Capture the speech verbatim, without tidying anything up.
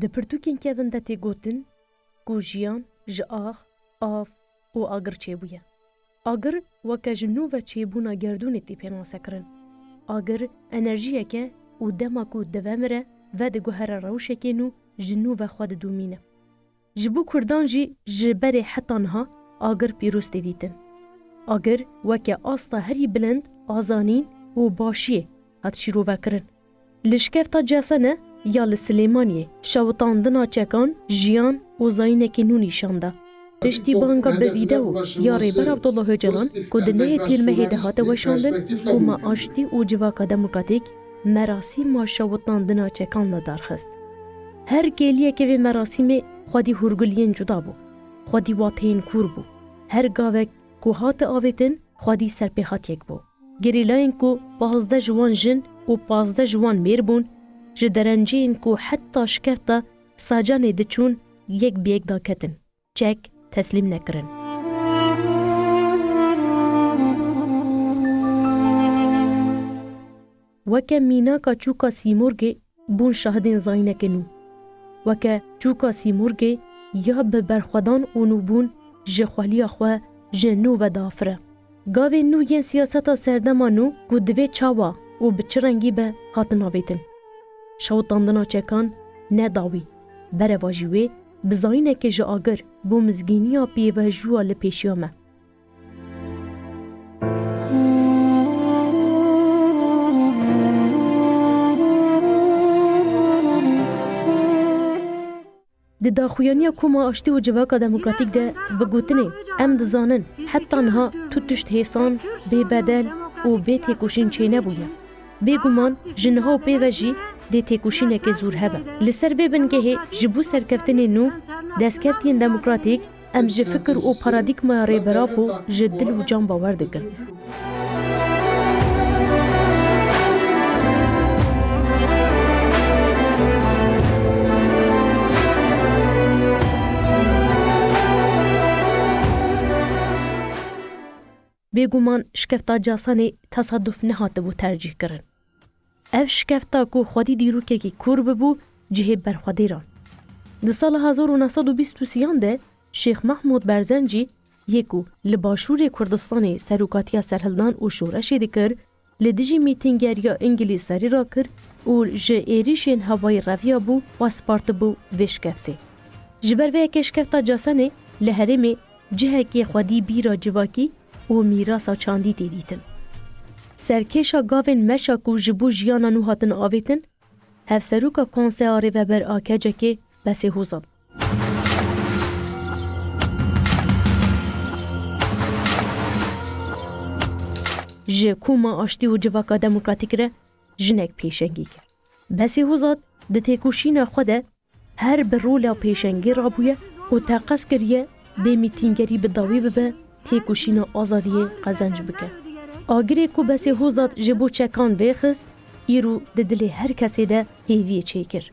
Di pirtûkên kevin de tê gotin ku jiyan ji ax, av û agir çêbûye. Agir weke ji nû ve çêbûna gerdûnê tê pênasekirin. Agir enerjiyek e û dema ku divemire, vediguhere rewşekê nû, ji nû ve xwe didomîne. Ji bo Kurdan jî ji berê heta niha agir pîroz tê dîtin. Agir weke asta herî bilind a zanîn û başiyê hat şîrovekirin. Li şikefta Cesene ya li Silêmaniyê şewitandina çekan jiyan û zayînekî nû nîşan da. Piştî banga bi vîdeo ya Rêber Abdullah Ocalan ku di nehê Tîrmehê de hate weşandin, Koma Aştî û Civaka Demokratîk merasîma şewitandina çekan li dar xist. Her kêliyekê vê merasîmê xwedî hûrguliyên cuda bû, xwedî wateyên kûr bû. Her gavek ku hate avêtin, xwedî serpêhatiyek bû. Gerîlayên ku pazdeh ji wan jin û pazdeh ji wan mêr bûn, ji derenceyên ku heta şikefta Sacanê diçûn yek bi yek daketin, çek teslîm nekirin. Weke mînaka çûka Sîmorgê bûn şahidên zayîneke nû. Weke çûka Sîmorgê ya bi berxwedan û nûbûn ji xweliya xwe ji nû ve diafire. Gavên nû yên siyaseta serdema nû ku divê çawa û bi çi rengî be hatin avêtin. Şewitandina çekan ne dawî, berevajî wê bi zayînekê ji agir bo mizgîniya pêvajoya li pêşiya me. Di daxuyaniya Koma Aştî û Civaka Demokratîk de bi gotinê, em dizanin heta niha tu tişt hêsan, bêbedel û bê têkoşîn çênebûye. Bêguman ji niha û pê ve jî dê têkoşîneke zûr hebe. Li ser vê bingehê ji bo serkeftinên nû, destkeftiyên demokratîk, em ji fikir û paradîgmaya Rêber Apo ji dil û can bawer dikin. Bêguman şikefta Casanê tesaduf nehatibû tercîhkirin. Ev şikefta ku xwedî dîrokekî kûr bibû cihê berxwedêran. Di sala hezar û neh sed û bîst û sêyan de Şêx Mehmûd Berzencî yê ku li Başûrê Kurdistanê serokatiya serhildan û şoreşê dikir, li dijî mîtîngeriya Îngilîz serî rakir û ji êrîşên hewayî reviya bû û spartibû vê şikeftê. Ji ber vê yekê şikefta Casenê li herêmê cihekê xwedî bîra civakî û mîrasa çandî tê dîtin. Serkêşa gavên meşa ku ji bo jiyana nû hatin avêtin, Hevseroka Konseya Rêveber a KCKê Besê Hozat. Ji Koma Aştî û Civaka Demokratîk re jinek pêşengî kir. Besê Hozat di têkoşîna xwe de her bi rola pêşengê rabûye û teqez kiriye dê mîtîngerî bi dawî bibe, têkoşîna azadiyê qezenc bike. Agirê ku Besê Hozat ji bo çekan vêxist, îro di dilê her kesê de hêviyê çêkir.